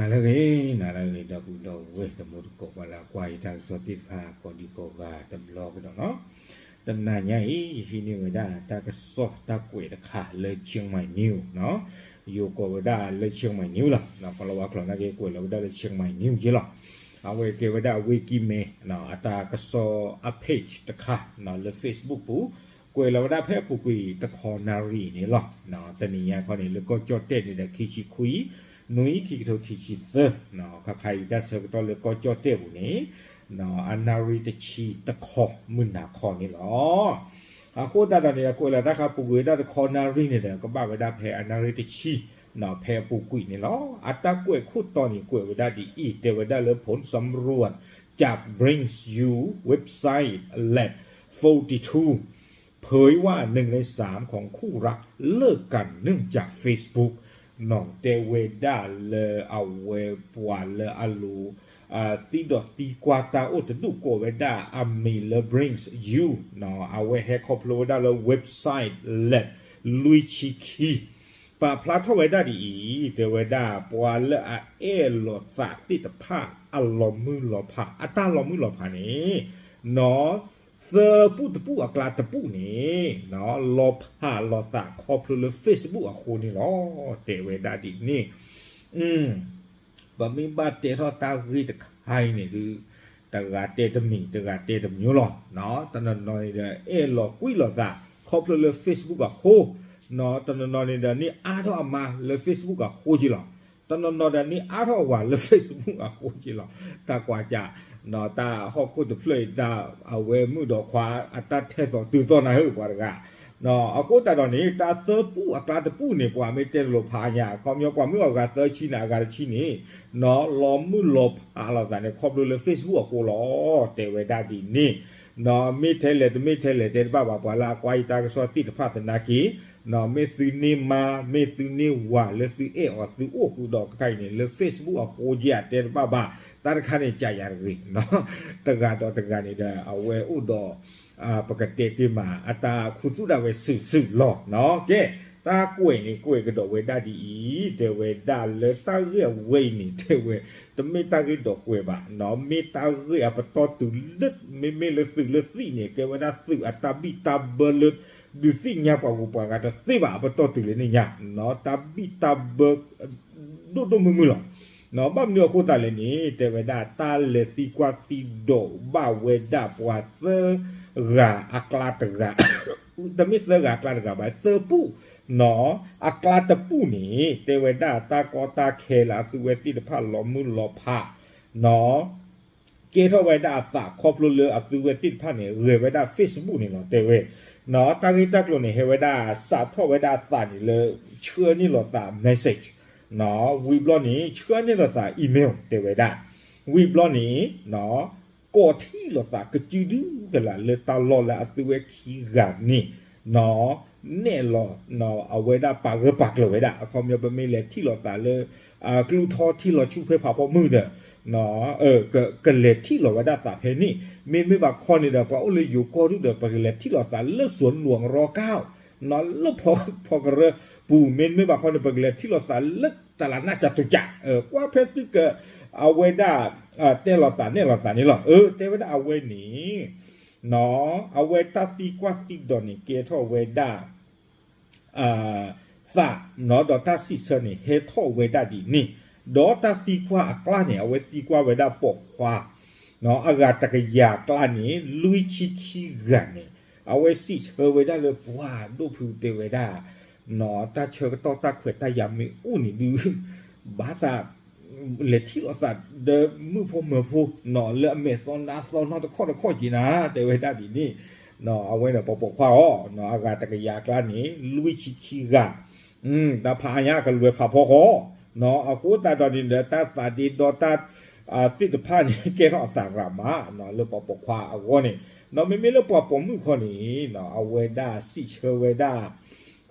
နၤလၢအဂ့ၤ နၤလၢအဂ့ၤ ဒီပုၢ်ဒီဝဲၢ်တံၤသကိး ပှၤလၢအကွၢ်ယတၢ်ကစီၣ်သ့ၣ်တဖၣ် ကိးဒံကိးဂၤတဘျီကဒီးလီၤ. တနၤညါအံၤ ယဟံးန့ၢ်ဝဲဒၣ် တၢ်ကစီၣ်တၢ်ကွဲးတခါလၢ Chiang Mai News ယိၤကိးဝဲဒၣ်လၢ Chiang Mai News လီၤ. ကီၢ်လီၤဝါကျိာ်နာ်က့ ကွဲးလီၤဝဲဒၣ်လၢ Chiang Mai News က့လီၤ. အဝဲကဲဝဲဒၣ် Wiki Man အတၢ်ကစီၣ်အ page တခါ လၢ Facebook ပူၤ ကွဲးလီၤဝဲဒၣ်ဖဲအပူၤကွံာ်တခီနၣ်ရံၣ်န့ၣ်လီၤ. တနံၤညါခီန့ၣ် လၢကီၢ်ကၠီၣ်တဲၣ်န့ၣ်ဒီး ခံဆံခွံ နွံ ခံကထိခံဆံသၢ ခါခါအံၤ တၢ်ဆၢကတီၢ်လၢကီၢ်ကၠီၣ်တဲၣ်ပူၤန့ၣ် အနၣ်ရံၣ်တဆံတခီ မုၢ်နၤခီန့ၣ်လီၤ. အဃိသတးဒီးန့ၣ် ကွဲးလီၤတၢ်ခါပူၤကွံာ်ဝဲဒၣ်တခီနၣ်ရံၣ်န့ၣ်ဒီး ကဘၣ်ဝဲဒၣ်ဖဲအနၣ်ရံၣ်တဆံ ဖဲအပူၤကွံာ်န့ၣ်လီၤ. အတၢ်ကွဲးခိၣ်တီန့ၣ် ကွဲးဝဲဒၣ်ဒ်အံၤ တဲဝဲဒၣ်လၢ ผลสำรวจจาก Brings You website led forty-two เผยว่าหนึ่งในสามของคู่รักเลิกกันเนื่องจาก Facebook နီၢ်တဲဝဲဒၣ်လၢအဝဲပှၤလၢအလိၤ သံဒီးသံကွၢ်တၢ်အိၣ်တဒူၣ်ကိးဝဲဒၣ်အမံၤလၢ Brings You အဝဲဟဲခီဖျိဝဲဒၣ်လၢ website လဲၣ် လွံၢ်ဆံခံ ပာ်ဖျါထီၣ်ဝဲဒၣ်ဒ်အံၤ တဲဝဲဒၣ်ပှၤလၢအအဲၣ်လီၤသးသ့ၣ်တဖၣ်အလီၤမုၢ်လီၤဖး အတၢ်လီၤမုၢ်လီၤဖးန့ၣ် နီၢ် သၢပူၣ်တပူၣ်အကျါတပူၣ်န့ၣ် လီၤဖးလိာ်သးခီဖျိလၢ Facebook အဃိန့ၣ်လီၤ. တဲဝဲဒၣ်ဒ်န့ၣ် ပမ့ၢ်ဘၣ်တဲထီၣ်တၢ်ဂ့ၢ်တခါအံၤန့ၣ်ဒုး တဂၤတဲတမံၤ တဂၤတဲတမံၤလီၤ. တနီၤနီၤန့ၣ်ဒီး အဲၣ်လီၤကွံလိာ်သး ခီဖျိလၢ Facebook အဃိ, တနီၤနီၤန့ၣ်ဒီး န့ၢ်အါထီၣ်အမါလၢ Facebook အဃိက့လီၤ. တနီၤနီၤဒီး န့ၢ်အါထီၣ်အဝၤလၢ Facebook အဃိက့လီၤ. တၢ်ကွၢ်ကၢ် တၢ်ဟီၣ်ခိၣ်တဖျၢၣ်အံၤ တၢ်အဝဲမုၣ်ဒီးခွါ အတၢ်ထဲသိးတုၤသိးနၤဧၢ ပှၤတဂၤ အဃိသတးဒီးန့ၣ် တၢ်သၢပူၣ်အကျါတပူၣ်န့ၣ် ပှၤမ့ၢ်တဲတလိၤဖးညါ အခီပညီ ပှၤမ့ၢ်အီၣ်ဂၤသၢဆံန့ၣ် အဂၤတဆံန့ၣ် လီၤမုၢ်လီၤဖးလိာ်သးန့ၣ် ခီဖျိလၢ Facebook အဃိလီၤ. တဲဝဲဒၣ်ဒ်န့ၣ် မ့ၢ်ထဲလဲၣ်တမ့ၢ်ထဲလဲၣ်တဲတဘၣ်ဘၣ် ပှၤလၢအကွၢ်ယတၢ်ကစီၣ်သ့ၣ်တဖၣ်သနာ်က့ မ့ၢ်သုန့ၢ်မါ မ့ၢ်သုန့ၢ်ဝၤလၢသုအဲၣ်အီၤသုအိၣ်ဃုာ်ဒီးတခါအံၤန့ၣ် လၢ Facebook အဃိက့ အတဲတဘၣ်ဘၣ် တၢ်တခါန့ၣ် ကယၤတဂ့ၤ တဂၤဒီးတဂၤန့ၣ်ဒီး အဝဲအိၣ်ဒီး ပကတဲတ့ၢ်မး အတၢ်ခူသူၣ်ဒၣ်ဝဲစုာ်စုာ်လီၤ. ကဲ တၢ်ကွဲးန့ၣ် ကွဲးကဒီးဝဲဒၣ်ဒ်အံၤ တဲဝဲဒၣ်လၢတၢ်ဂ့ၢ်အဝဲအံၤန့ၣ် တဲဝဲ တမ့ၢ်တၢ်ဂ့ၢ်ဒီးကွဲးဘၣ် မ့ၢ်တၢ်ဂ့ၢ်အပတီၢ်တုၤလၢ မ့မ့ၢ်လၢသုးလၢသံၣ်န့ၣ် ကဲဝဲဒၣ်သုးအတၢ်ဘံၣ်တၢ်ဘၢလၢ ဒုးသ့ၣ်ညါပှၤဂုၤပှၤဂၤတသ့ဘၣ်အပတီၢ်တုၤလၢန့ၣ်ညါ တၢ်ဘံၣ်တၢ်ဘၢ ဒိၣ်ဒိၣ်မုၢ်မုၢ်လီၤ. ဘၣ်မနုၤအဃိသတးလဲၣ်န့ၣ် တဲဝဲဒၣ်တၢ်လဲၤသံကွၢ်သံဒိးဘၣ်ဝဲဒၣ်ပှၤသၢဂၤအကျါတဂၤ တမ့ၢ်သၢဂၤအကျါတဂၤဘၣ် သၢပူၣ် အကျါတပူၣ်န့ၣ် တဲဝဲဒၣ်တၢ်ကီတၢ်ခဲလၢအသုဝဲသ့ၣ်တဖၣ်လီၤမုၢ်လီၤဖး ကဲထီၣ်ဝဲဒၣ်အသးခီဖျိလၢအသုဝဲသ့ၣ်တဖၣ်န့ၣ် ဂဲၤဝဲဒၣ် Facebook န့ၣ်လီၤ တဲဝဲ တၢ်ဂ့ၢ်တၢ်ကျိၤန့ၣ် ဟဲဝဲဒၣ် စးထီၣ်ဝဲဒၣ်အသးန့ၣ်လၢ ဆှၢန့ၢ်လိာ်သး message ဝံၤဘျီန့ၣ် ဆှၢန့ၢ်လိာ်သး email တဲဝဲဒၣ် ဝံၤဘျီန့ၣ် ကိးထံၣ်လိာ်သးကစုဒုကလးလၢတၢ်လီၢ်လၢအသုဝဲခံဂၤန့ၣ် နဲၣ်လီၤ အဝဲဒၣ်ပာ်ဂၢၢ်ပာ်ကျၢၤဝဲဒၣ် အခီပညီပမ့ၢ်လဲၤထံၣ်လိာ်သးလၢ ကျူထီထံလီၤဆူၣ်ဖဲဖးဖီမုၢ်ဒီး ကလဲၤထံၣ်လိာ်ဝဲဒၣ်သးဖဲန့ၣ် မ့မ့ၢ်ဘၣ်ခီန့ၣ်ဒီး ပှၤအိၣ်လၢယိၤကီၢ်ဒူၣ်ဒီး ပကလဲၤထံၣ်လိာ်သးလၢ สวนหลวง ရကၢ် လၢဖီကရၢပူၤ မ့မ့ၢ်ဘၣ်ခီန့ၣ် ပကလဲၤထံၣ်လိာ်သးလၢ တလးနၢ်ကၠးတူၤကၠး ကွၢ်ဖဲသုက အဝဲဒၣ် တဲလိာ်သးနဲၣ်လိာ်သးန့ၣ်လီၤ. တဲဝဲဒၣ်အဝဲန့ၣ် အဝဲတၢ်သံကွၢ်သံဒိးန့ၣ် ကဲထီၣ်ဝဲဒၣ် သး ဒီးတၢ်စံးဆၢန့ၣ် ဟဲထီၣ်ဝဲဒၣ်ဒ်န့ၣ် ဒီးတၢ်သံကွၢ်အကျါန့ၣ် အဝဲသံကွၢ်ဝဲဒၣ်ပိာ်ခွါ အဂၤတကယၤအကျါန့ၣ် လွံၢ်ဆံခံဂၤန့ၣ် အဝဲစံးဆၢဝဲဒၣ်လၢ ပှၤဒိၣ်ဖုတဲဝဲဒၣ် တၢ်ဆၢကတီၢ်တၢ်ခွဲးတၢ်ယာ်မ့ၢ်အိၣ်န့ၣ်ဒုး ဘၣ်သး လဲၤထံၣ်လိာ်သးဒီးမုၣ်ဖိမၢၤဖိ လၢအမဲာ်သီနါသီနီတခီၣ်တခီၣ်က့ၤနၤ တဲဝဲဒၣ်ဒ်န့ၣ် အဝဲန့ၣ်ပိာ်ပိာ်ခွါအီၤ အဂၤတကယၤအကျါန့ၣ် လွံၢ်ဆံခံဂၤ တၢ်ဖးအါညါကလွဲၤဖးဖီဃီ အဃိသတးဒီးန့ၣ်ဒီး တၢ်သးဒ့ဒီတၢ်သ့ၣ်တဖၣ်န့ၣ် ကဲထီၣ်အသးရၤမး လၢပိာ်ပိာ်ခွါအဂီၢ်န့ၣ် ဒီးမ့မ့ၢ်လၢပှၤပိာ်မုၣ်ခီန့ၣ် အဝဲဒၣ်စံးဆၢဝဲဒၣ် ဒ်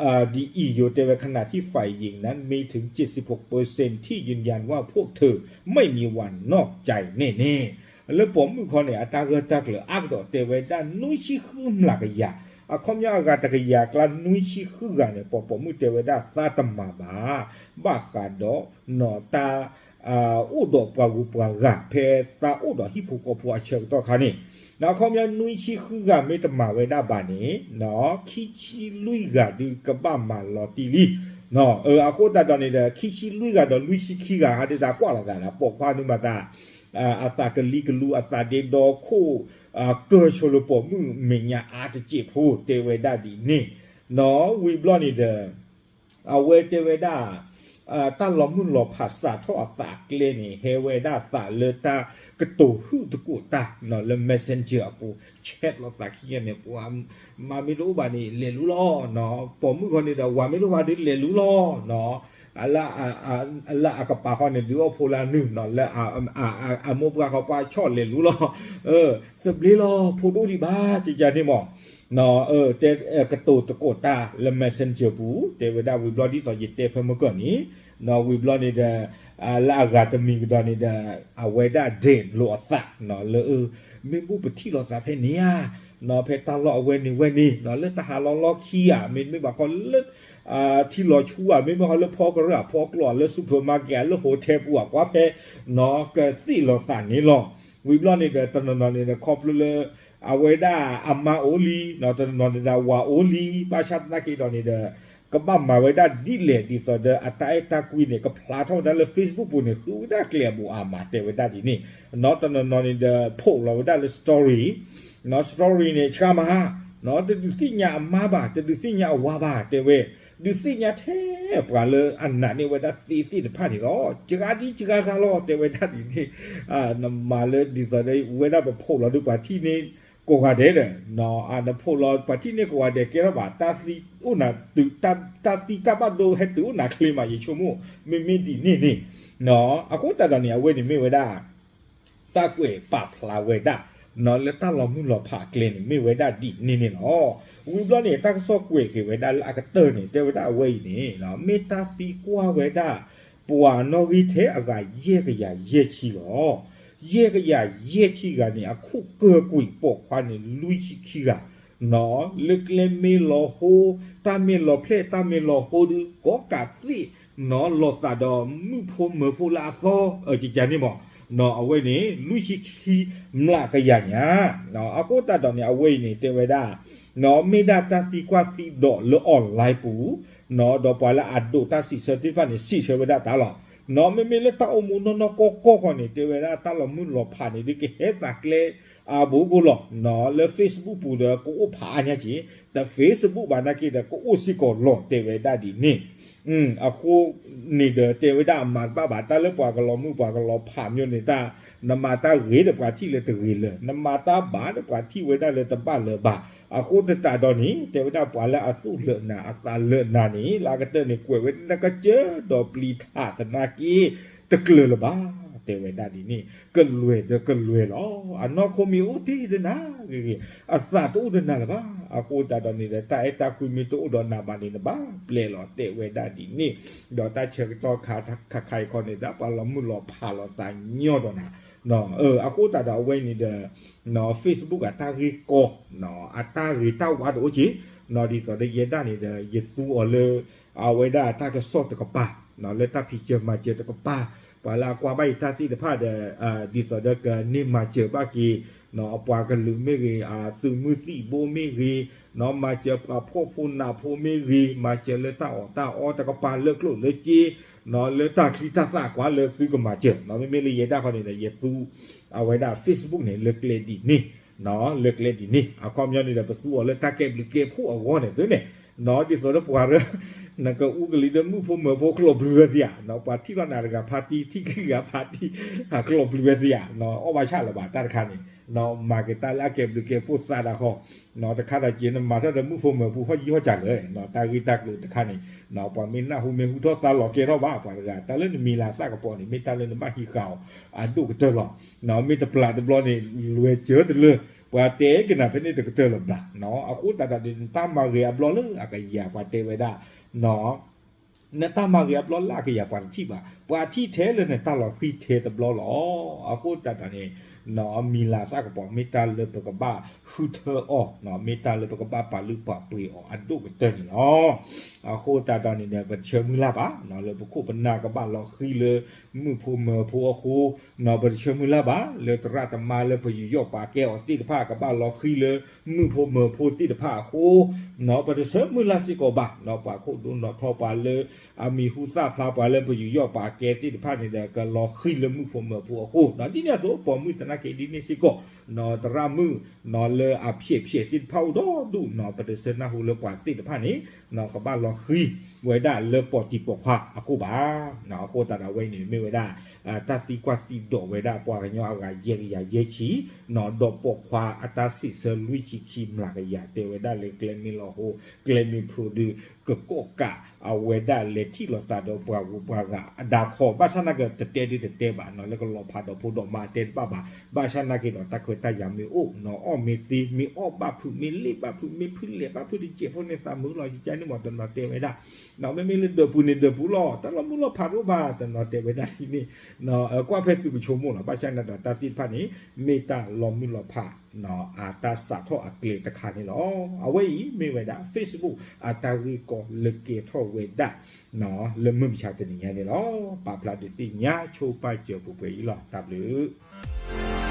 အံၤ ယိၤတဲဝဲ ขณะที่ฝ่ายหญิงนั้นมีถึง เจ็ดสิบหกเปอร์เซ็นต์ ที่ยืนยันว่าพวกเธอไม่มีวันนอกใจแน่ๆ လၢပိာ်မုၣ်ခီန့ၣ် အတၢ်ဂၢၢ်တၢ်ကျၢၤအါကဒီးတဲဝဲဒၣ် နွံဆံဃုမျးကယၤ အခီပညီအဂၤတကယၤအကျါ နွံဆံဃုဂၤန့ၣ် ပိာ်ပိာ်မုၣ်တဲဝဲဒၣ်သးတမၤဘၣ် ဘၣ်ဃးဒီးနီၢ်တၢ် အိၣ်ဒီးပှၤဂုၤပှၤဂၤ ဖဲသးအိၣ်ဒီးဟံၣ်ဖိဃီဖိအဆၢကတီၢ်ခါန့ၣ်, အခီပညီနွံဆံဃုဂၤမ့ၢ်တမၤဝဲဒၣ်ဘၣ်န့ၣ်, ခံဆံလွံၢ်ဂၤဒုးကဘၣ်မၤလီၤတံၢ်လံ. အဃိသတးဒီးန့ၣ်ဒီး ခံဆံလွံၢ်ဂၤဒီးလွံၢ်ဆံခံဂၤ ဟးဒုးသးကွၢ်လိာ်သးဒီး ပိာ်ခွါန့ၣ်မၤသး အသးကလံၤကလူၤ အသးဒ့ဒီခိၣ် ကၢၢ်ဆိလၢပိာ်မုၣ်မဲာ်ညါအါတစဲးဖိ တဲဝဲဒၣ်ဒ်န့ၣ်, ဝံၤဘျီန့ၣ်ဒီး အဝဲတဲဝဲဒၣ် တၢ်လီၤမုၢ်လီၤဖးစးထီၣ်အသးအကျဲန့ၣ် ဟဲဝဲဒၣ်သးလၢတၢ်ကတိၤဟုၣ်သကိးတၢ် လၢ messenger အပူၤ chat လိာ်သးခံဂၤန့ၣ် ပှၤမၤမ့ၢ်တအိၣ်ဘၣ်န့ၣ် လဲၤလူလီၤ, ပိာ်မုၣ်ဃီန့ၣ်ဒီး ဝၤမ့ၢ်တအိၣ်ဘၣ်ဒီးလဲၤလူလီၤ လၢအကပၤဃီန့ၣ် ဒုးအီၣ်ဖိလၢနုာ် လၢအမိၢ်ပှၢ်ဃီပှၢ်ဆီၣ်လဲၤလူလီၤ, သဘျ့လီၤ ဖိတအိၣ်ဒံးဘၣ် ကကန့ၣ်မး, တဲကတိၤသကိးတၢ်လၢ messenger ပူၤ တဲဝဲဒၣ်ဝံၤဘျီဒ်သိးယတဲဖဲမုၢ်ကၢၢ်န့ၣ်, ဝံၤဘျီန့ၣ်ဒီး လၢအဂၤတမံၤကဒီးန့ၣ်ဒီး အဝဲဒၣ်ဒဲးလိာ်အသး လၢ မ့ၢ်ဘူၣ်ပထံၣ်လိာ်သးဖဲန့ၣ်ဧါ, ဖဲတၢ်လီၢ်အဝဲန့ၣ်ဝဲန့ၣ် လၢတၢ်ဟးလီၤလီၢ်ခံဧါ မ့တမ့ၢ်ဘၣ်ဃီလၢ ထံလီၤဆူဧါ မ့မ့ၢ်ဃီလၢဖီကရၢၢ်အဖီကျိၤ လၢ supermarket ဧါ လၢ hotel ပူၤဧါ ကွၢ်ဖဲ ကသ့ၣ်လိာ်သးန့ၣ်လီၤ. ဝံၤဘျီန့ၣ်ဒီး တနီၤနီၤန့ၣ်ဒီး ခီဖျိလၢ အဝဲဒၣ်အမါအိၣ်လံ တနီၤနီၤန့ၣ်ဒီးဝၤအိၣ်လံ ဘၣ်ဆၣ်သနာ်က့ဒီးန့ၣ်ဒီး ကဘၣ်မၤဝဲဒၣ်ဒ်လဲၣ်ဒ်သိးဒီး အတၢ်အဲၣ်တၢ်ကွံန့ၣ် ကဖျါထီၣ်ဝဲဒၣ်လၢ Facebook ပူၤန့ၣ် ဃုဝဲဒၣ်ကျဲအဘူးအါမး တဲဝဲဒၣ်ဒ်န့ၣ်, တနီၤနီၤန့ၣ်ဒီး post လီၤဝဲဒၣ်လၢ story story န့ၣ် ဆှါမဟါ တဒုးသ့ၣ်ညါအမါဘၣ် တဒုးသ့ၣ်ညါအဝၤဘၣ် တဲဝဲ, ဒုးသ့ၣ်ညါထဲပှၤလၢအနာ်န့ၢ်ဝဲဒၣ်သ့သ့ၣ်တဖၣ်န့ၣ်လီၤ. စှၤဒ်စှၤဂၤလီၤ တဲဝဲဒၣ်ဒ်န့ၣ်, နမၤလၢဒ်သိးဒီး ဝဲဒၣ်ပဖိးလီၤဒုးပှၤထံၣ်န့ၢ်ကိးဂၤဒဲးဒီး နဖိးလီၤပှၤထံၣ်န့ၢ်ကိးဂၤဒဲးကဲထီၣ်ဘၣ် တၢ်သံတၢ်ဘၣ်ဒိဟဲတုၤအိၣ်နၤချ့မး ယဆိကမိၣ် မ့မ့ၢ်ဒ်န့ၣ်န့ၣ်, အဃိသတးဒီးန့ၣ် အဝဲန့ၣ်မ့ၢ်ဝဲဒၣ် တၢ်ကွဲးပာ်ဖျါဝဲဒၣ် လၢတၢ်လီၤမုၢ်လီၤဖးအကျဲန့ၣ် မ့ၢ်ဝဲဒၣ်ဒ်န့ၣ်န့ၣ်လီၤ. ဝံၤဘျီန့ၣ် တၢ်ကစီၣ်ကွဲးက့ၤဝဲဒၣ်လၢအကတၢၢ်န့ၣ် တဲဝဲဒၣ်အဝဲအံၤန့ၣ် မ့ၢ်တၢ်သံကွၢ်ဝဲဒၣ် ပှၤနီၣ်ဂံၢ်ထဲအဂၤယဲၢ်ကယၤယဲၢ်ဆံလီၤ. ယဲၢ်ကယၤယဲၢ်ဆံဂၤန့ၣ် အခိၣ်ကၢၢ်ကွံာ်ပိာ်ခွါန့ၣ် လွံၢ်ဆံခံဂၤ လၢကျဲမ့ၢ်လီၤဟိ တၢ်မ့ၢ်လီၤဖျဲၣ် တၢ်မ့ၢ်လီၤဟိဒုး ကိးကးသ့ၣ် လီၤသးဒီးမုၣ်ဖိမၢၤဖိလၢအသီ ကကန့ၣ်မး, အဝဲန့ၣ် လွံၢ်ဆံခံမျးကယၤညါ, အဃိသတးဒီးန့ၣ် အဝဲအံၤန့ၣ် တဲဝဲဒၣ် မ့ၢ်ဒၣ်တၢ်သံကွၢ်သံဒိးလၢ online ပူၤ, ဒီးပှၤလၢအဒိးတၢ်စံးဆၢသ့ၣ်တဖၣ်န့ၣ် စံးဆၢဝဲဒၣ်တၢ်လီၤ. မ့မ့ၢ်လၢတၢ်အိၣ်မူနီၢ်နီၢ်ကီၢ်ကီၢ်ဃီန့ၣ် တဲဝဲဒၣ်တၢ်လီၤမုၢ်လီၤဖးန့ၣ် ဒုးကဟဲသးကျဲအါဘိဘိလီၤ. လၢ Facebook ပူၤဒီး ကအိၣ်ဖးအါညါက့ၤ, တ Facebook ဘၣ်နာ်က့ဒီး ကအိၣ်စ့ၢ်ကီးလီၤ တဲဝဲဒၣ်ဒ်န့ၣ် အဃိန့ၣ်ဒီး တဲဝဲဒၣ်အမၤတဘၣ်ဘၣ် တၢ်လၢပှၤကလီၤမုၢ်ပှၤကလီၤဖးမ့ၢ်န့ၣ်တၢ်, နမၤတၢ်ဂ့ၤဒီးပှၤထံၣ်လၢတဂ့ၤလၢၤ, နမၤတၢ်ဘၣ်ဒီးပှၤထံၣ်ဝဲဒၣ်လၢတဘၣ်လၢၤဘၣ်. အဃိသတးဒီးန့ၣ် တဲဝဲဒၣ်ပှၤလၢအသူၣ်လၢာ်နၤ အသးလၢာ်နၤန့ၣ် လၢအကတၢၢ်န့ၣ် ကွဲးဝဲဒၣ်ကစၢၢ်ဒီးပျံၤထးသနာ်က့ တကျၢၤလၢၤဘၣ် တဲဝဲဒၣ်ဒ်န့ၣ်, ကလွဲၢ်ဒီးကလွဲၢ်လီၤ. အနီၢ်ခိမ့ၢ်အိၣ်တ့ၢ်ဒီးနၤဂ့ၤဂ့ၤ အသးတအိၣ်ဒီးနၤလၢၤဘၣ်. အဃိသတးဒီးန့ၣ်ဒီး တၢ်အဲၣ်တၢ်ကွံမ့ၢ်တအိၣ်ဒီးနၤဘၣ်န့ၣ် နဘၣ်ပျဲလီၤ တဲဝဲဒၣ်ဒ်န့ၣ်, ဒီးတၢ်ဆၢကတီၢ်ခါခါခါအံၤခီန့ၣ် ဒ်ပှၤလီၤမုၢ်လီၤဖးလိာ်သးညီဒီးနၤ, အဃိသတးဒီးအဝဲန့ၣ်ဒီး Facebook အတၢ်ဂ့ၢ်ကီ အတၢ်ဂ့ၤတၢ်ဝါတအိၣ်က့ၤ, ဒ်သိးဒီးယဲဒၣ်န့ၣ်ဒီး ယသူအီၤလၢ အဝဲဒၣ်တၢ်ကစီၣ်တကပၤ, လၢတၢ်ဖံးစၢၤမၤစၢၤတကပၤ, ပှၤလၢအကွၢ်ဘၣ်ယတၢ်သ့ၣ်တဖၣ်ဒီး ဒ်သိးဒီးကန့ၢ်မၤစၢၤဘၣ်က့ၤ အပှၤကလုာ်မ့ၢ်ဂ့ၤ, အသုးမုၢ်သံၣ်ဘိမ့ၢ်ဂ့ၤ, မၤစၢၤပှၤဖှီၣ်ဖိနးဖိမ့ၢ်ဂ့ၤ, မၤစၢၤလၢတၢ်အီၣ်တၢ်အီတကပၤ လၢကျိၣ်လၢစ့, လၢတၢ်ချံတၢ်သၣ်ကွၢ်လၢသုကမၤစၢၤ, မ့မ့ၢ်လၢယဲဒၣ်ခီန့ၣ်ဒီး ယသူ အဝဲဒၣ် Facebook န့ၣ် လၢကျဲဒ်န့ၣ်, လၢကျဲဒ်န့ၣ်, အခီပညီန့ၣ်ဒီး ပသူအီၤလၢတၢ်ကဲဘျုးကဲဖှိၣ်အဂီၢ်န့ၣ်သုန့ၣ်, ဒ်သိးဒီးပှၤရၢ နကအူကလံၤဒီးမုၣ်ဖိမၢၤဖိကျိးဘျုးဝဲသ့ဧါ, ပှၤထံၣ်လီၤနၤတဂၤဖါတံၢ် ထံၣ်ခံဂၤဖါတံၢ် ကျိးဘျုးဝဲသ့ဧါ, အီၣ်ဘၣ်ဆၣ်လၢၤဘၣ်တၢ်တခါန့ၣ်, မၤက့ၤတၢ်လၢအကဲဘျုးကဲဖှိၣ်သးဒၣ်ဃီ, တခါဒီးက့ၤနမၤထီၣ်ဒီးမုၣ်ဖိမၢၤဖိဟီၣ်ယံၣ်ဟီၣ်ကၢ်လၢာ်, တၢ်ဂ့ၢ်တၢ်ကျိၤတခါန့ၣ်, ပှၤမ့ၢ်နၢ်ဟူမ့ၢ်ဟူထီၣ်သါလီၤကဲထီၣ်ဘၣ် ပှၤတဂၤ တၢ်လၢနမံၤလၤသၣ်ကပီၤန့ၣ် မ့ၢ်တၢ်လၢနဘၣ်ဟံးဃာ်အီၤ အဒိၣ်ကတၢၢ်လီၤ. မ့ၢ်တပျၢ်တဘျီန့ၣ် လွဲၤစၢၤတလၢ ပှၤတဲက့ၤနၤဖဲန့ၣ်တကတၢၢ်လၢၤဘၣ်. အဃိသတးဒီး နတၢ်မၤဂ့ၤအဘျီလၢအကယၤပှၤတဲဝဲဒၣ် နတၢ်မၤဂ့ၤအဘျီလၢအကယၤပှၤတထံၣ်ဘၣ်. ပှၤထံၣ်ထဲလၢနတၢ်လီၤဃံၤထဲတဘျီလီၤ. အဃိသတးဒီးန့ၣ် မံၤလၤသၣ်ကပီၤ မ့ၢ်တၢ်လၢပကဘၣ်ဃုထၢအီၤ, မ့ၢ်တၢ်လၢပကဘၣ်ပာ်လုၢ်ပာ်ပှ့ၤအီၤအဒိၣ်ကတၢၢ်န့ၣ်လီၤ. အဃိသတးဒီးန့ၣ်ဒီး ပတဆၢမုၢ်လၢ်ဘၣ် လၢပခိၣ်ပနၢ်ကဘၣ်လီၤဃံၤလၢမုၣ်ဖိမၢၤဖိအဃိ, ပတဆၢမုၢ်လၢ်ဘၣ် လၢသရၣ်သမါလၢပယူးယီၣ်ပာ်ကဲအီၤသ့ၣ်တဖၣ် ကဘၣ်လီၤဃံၤလၢမုၣ်ဖိမၢၤဖိသ့ၣ်တဖၣ်အဃိ, ပတဆၢမုၢ်လၢ်စ့ၢ်ကီးဘၣ် ပှၤခိၣ်ဒိနီၣ်ထီၣ် ပှၤလၢအမံၤဟူသၣ်ဖျါပှၤလၢပယူးယီၣ်ပာ်ကဲသ့ၣ်တဖၣ်န့ၣ်ဒီး ကလီၤဃံၤလၢမုၣ်ဖိမၢၤဖိအဃိ, ဒ်န့ၣ်အသိး ပိာ်မုၣ်သနာ်က့ဒ်န့ၣ်စ့ၢ်ကီး သရၣ်မုၣ် လၢအဖျဲးဖျဲးသ့ၣ်တဖၣ်အိၣ်ဒီဒူၣ် ပတဆၢနၢ်ဟူလၢပှၤသ့ၣ်တဖၣ်န့ၣ် ကဘၣ်လီၤဃံၤဝဲဒၣ်လၢပိာ်တံၤပိာ်ခွါအဃိဘၣ်. အဃိသတးဒီးအဝဲအံၤန့ၣ် မ့ၢ်ဝဲဒၣ် တၢ်သံကွၢ်သံဒိးဝဲဒၣ်ပှၤကညီအဂၤယဲၢ်ကယၤယဲၢ်ဆံ ဒီးပိာ်ခွါအတၢ်စံးဆၢလွံၢ်ဆံခံမျးကယၤ တဲဝဲဒၣ်လၢကျဲမ့ၢ်လီၤဟိ ကျဲမ့ၢ်ဖျိဒုး ကကိးကး အဝဲဒၣ်လဲၤထံၣ်လိာ်သးဒီးပှၤဂုၤပှၤဂၤအဒါခီ ဘၣ်ဆၣ်နာ်က့ တတဲဒုးတတဲဘၣ် လၢကလီၤဖးဒီးဖိဒီးမါတဲတဘၣ်ဘၣ် ဘၣ်ဆၣ်နာ်က့ဒီးတၢ်ခွဲးတၢ်ယာ်မ့ၢ်အိၣ် အီၣ်မ့ၢ်သ့ မ့ၢ်အီၣ်ဘၣ်ဖုး မ့ၢ်လ့ၣ်ဘၣ်ဖုး မ့ၢ်ဖုးလဲၤဘၣ်ဖုးတစဲးဖိန့ၣ် သးမုာ်လီၤ ယကန့ၣ်မ့ၢ်တနီၤတဲဝဲဒၣ် မ့မ့ၢ်လၢဒၢးပူၤန့ၣ် ဒၢးပူၤလီၤ တၢ်လီၤမုၢ်လီၤဖးတအိၣ်ဘၣ် တနီၤတဲဝဲဒၣ်ဒ်န့ၣ် ကွၢ်ဖဲသုးပဆိကမိၣ်လီၤ. ဘၣ်ဆၣ်နာ်က့ဒီးတၢ်သ့ၣ်တဖၣ်န့ၣ် မ့ၢ်တၢ်လီၤမုၢ်လီၤဖး အတၢ်စးထီၣ်အကျဲတခါန့ၣ်လီၤ. အဝဲအံၤမ့ၢ်ဝဲဒၣ် Facebook အတၢ်ဂ့ၢ်ကီလၢကဲထီၣ်ဝဲဒၣ် လၢမုၢ်မဆါတနံၤညါန့ၣ်လီၤ. ပာ်ဖျါဒုးသ့ၣ်ညါဆိပာ်စၢၤပှဲၤပှဲၤအံၤလီၤ. တၢ်ဘျုး